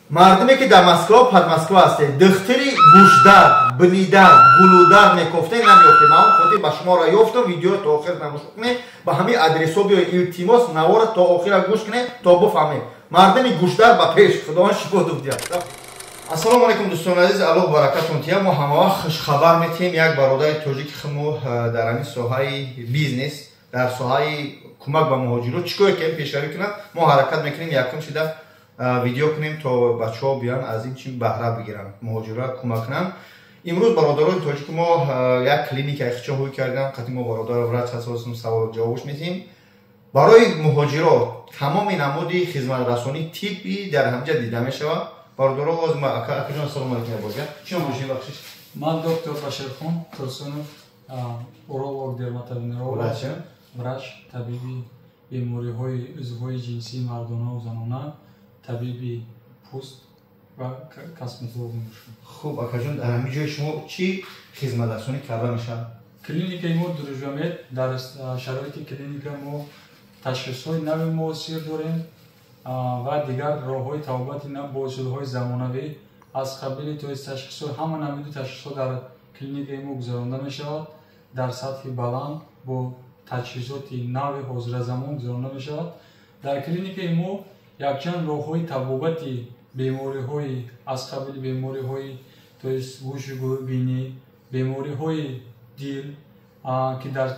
Мардуме ки дар Москва, Подмосква ҳастед, духтури гӯшдард, бинидард, гулудард мекофтед, намеёфтед. Ман он хотир ба шуморо ёфтам. Видеоро то охир тамошо кунед, ба ҳамин адресҳо биёед. Илтимос, навора то охира гӯш кунед, то бифаҳмед. Мардуми гӯшдард ба пеш, Худованд шифо диҳад. Ассалому алайкум, дӯстони азиз, Аллоҳ баракатон тия. Мо ҳамавақт хушхабар метиҳем. Як бародари тоҷики мо дар ҳамин соҳаи бизнес, дар соҳаи кӯмак ба муҳоҷирот чӣ кое ки пешравӣ кунад, мо ҳаракат мекунем, якум шида видео кунем, то бачаҳо биён, аз ин чи баҳра бигиранд, муҳоҷирро кӯмак кунанд. Имрӯз бародарони тоҷики мо як клиника ихтиёр ҳуй карданд. Қати мо бародар врач ҳастем, савол ҷавобш метиҳем. Барои муҳоҷирот тамоми намуди хизматрасонии тиббӣ дар ҳамҷа дида мешавад. Бародаро, ҳозир ма акаҷон, ассалому алайкум, бозга чӣ ном бошед, бахшиш? Ман доктор Баширхон Турсунов, уролог, дерматовенеролог, врач, табиби бемориҳои узвҳои ҷинсии мардонаву занона, табиби пӯст ва косметолог мебошам. Хуб, акаҷон, дар ҳамин ҷои шумо чӣ хизматрасонӣ карда мешавад? Клиникаи мо Дружбамед, дар шароити клиника мо ташхисҳои нави муосир дорем ва дигар роҳҳои табобати бо усулҳои замонавӣ, аз қабили, то есть, ташхисҳо, ҳама намуди ташхисҳо дар клиникаи мо гузаронда мешавад, дар сатҳи баланд, бо таҷҳизоти нави ҳозиразамон гузаронда мешавад. Дар клиникаи мо якчанд роҳҳои табобати бемориҳои аз қабили бемориҳои, то есть, гӯшу бинӣ, бемориҳои дил, ки дар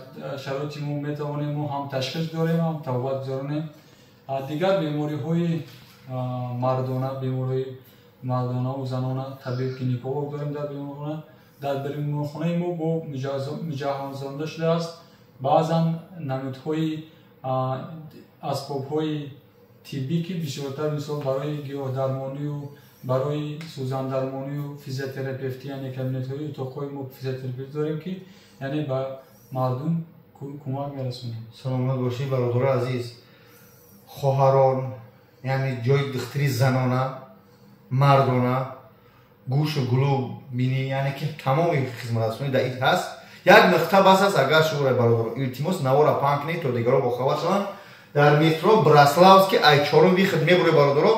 шароити мо метавонем, мо ҳам ташхис дорем, ҳам табобат гузаронем, дигар бемориҳои мардона, бемориҳои мардонаву занона, табиб гинеколог дорем дар беморхона. Дар беморхонаи мо бо муҷаҳҳазонда шудааст баъзан намудҳои асбобҳои тиббӣ, ки бисёртар, мисол, барои гиёҳдармонию барои сӯзандармонию физиотерапевтӣ, яъне кабинетҳои, утоқҳои мо физиотерапевт дорем, ки яъне ба мардум кӯмак мерасонем. Саломат бошед, бародари азиз, хоҳарон. Яъне ҷои духтури занона, мардона, гӯшу гулу, бинӣ, яъне ки тамоми хизматрасонӣ дар ин ҳаст. Як нуқта бас аст. Агар шуморо, бародаро, илтимос, навора паҳн кунед, то дигаро бохабар шаванд. Дар метро Браславский, ай чорум выход мебуре, бародаро,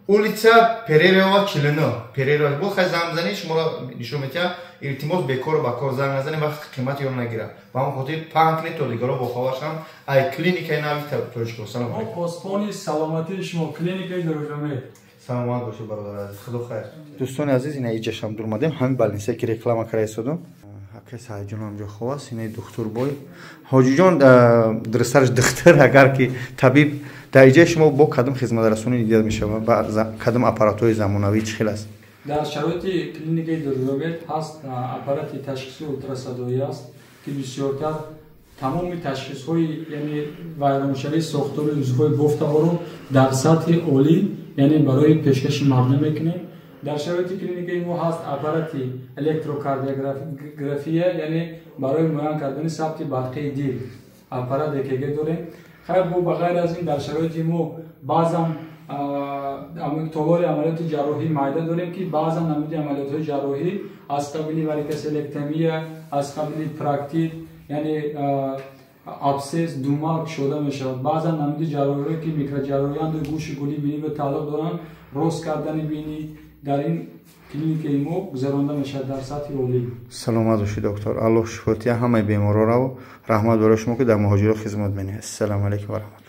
улица Перерова 49, Перерова бо хай занг бизанед, шуморо нишон метиҳам. Илтимос, бекору ба кор занг назанед, вақти қимати ён нагирад. Ба ҳамон хотир паҳн кунед, то дигаро бохабар шаванд ай клиникаи нави Тоҷикистон. Салом алейкум. Посбони саломатии шумо, клиникаи Дружбамед. Саломат бошед, бародар азиз, худо хайр. Дӯстони азиз, ина иҷашам дурмадем, ҳамин больница ки реклама кара истодам. Акай Саидҷон ҳамҷо хоб аст. Инаи духтур бой Ҳоҷиҷон, дурустараш духтур, агар ки табиб. Дар иҷаи шумо бо кадом хизматрасонӣ дида мешавад ва кадом аппаратҳои замонавӣ, чӣ хел аст? Дар шароити клиникаи Дружбамед ҳаст аппарати ташхиси ултрасадоӣ аст, ки бисёртар тамоми ташхисҳои, яъне вайроншавии сохтори узвҳои бофтаҳоро дар сатҳи олӣ, яъне барои пешкаши мардум мекунем. Дар шароити клиникаи мо ҳаст аппарати электрокардиография, яъне барои муайян кардани сабти барқии дил аппарат ЭКГ дорем. Хайр, бо ба ғайр аз ин дар шароити мо баъзан толори амалиёти ҷарроҳии майда дорем, ки баъзан намуди амалиётҳои ҷарроҳӣ аз қабили варикоселектомия, аз қабили проктит, яъне абсцесс, думал кушода мешавад. Баъзан намуди ҷарроҳиҳое, ки микроҷарроҳианду гӯшу гули бинӣ ба тааллуқ доранд, рост кардани бинӣ дар ин клиникаи мо гузаронда мешавад дар сатҳи олӣ. Саломат бошед, доктор, Аллоҳ шифо диҳад ҳамаи беморора. Раҳмат барои шумо, ки дар муҳоҷирот хизмат мениҳед. Ассалому алайкум ва раҳматуллоҳ.